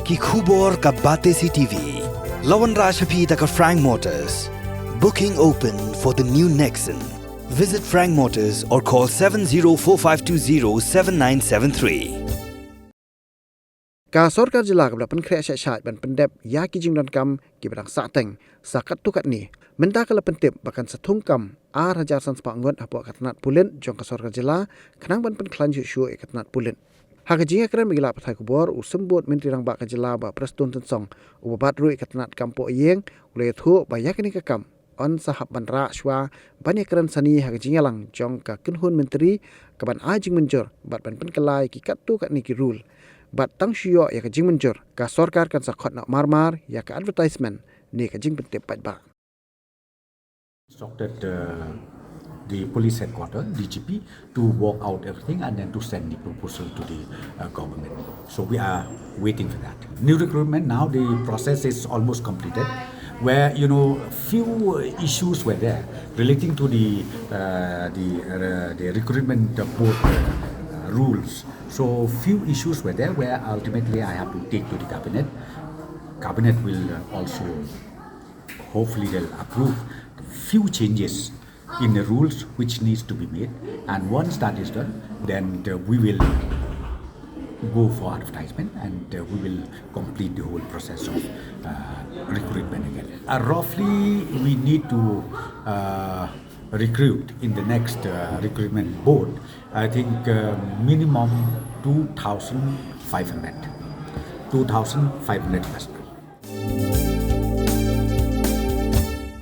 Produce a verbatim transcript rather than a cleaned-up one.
Ki khubor ka Batesi TV. La wanrah sha phi da ka Frank Motors. Booking open for the new Nexon. Visit Frank Motors or call seven zero four five two zero seven nine seven three. Ka sorkar jylla kaba la pynkhreh shai shai ban pyndep ïa ki jingdonkam kiba dang sahteng sa katto katne. Mynta ka la pyntip ba kan sa thungkam ar hajar san spah ngut hapoh ka tnat pulit jong ka sorkar jylla, khnang ban pynkhlaiñ shuh shuh ïa ka tnat pulit. Ha ka jingïakren bad ki lad pathai khubor, u symbud Myntri Rangbah ka jylla Bah Prestone Tynsong, uba bat ruh ïa ka tnat kam poh ïing, u la ïathuh ba ïa kane ka kam yn sa hap ban rah shuwa ban ïakren sani ha ka jingïalang jong ka kynhun myntri kaban ai jingmynjur bad ban pynkylla ïa ki katto katne ki rule. Bad tang shu ïoh ïa ka jingmynjur, ka sorkar kan sa khot noh mar mar ïa ka advertisement ne ka jingpyntip paidbah. Instructed, uh, the police headquarter, D G P, to work out everything and then to send the proposal to the, uh, government. So we are waiting for that. New recruitment, now the process is almost completed, where, you know, few issues were there relating to the, uh, the, uh, the recruitment board, uh, rules. So few issues were there where ultimately I have to take to the cabinet. Cabinet will, uh, also hopefully they'll approve few changes in the rules which needs to be made, and once that is done, then, uh, we will go for advertisement and, uh, we will complete the whole process of, uh, recruitment again. Uh, roughly, we need to, uh, recruit in the next, uh, recruitment board, I think, uh, minimum two thousand five hundred. Two thousand five hundred personnel.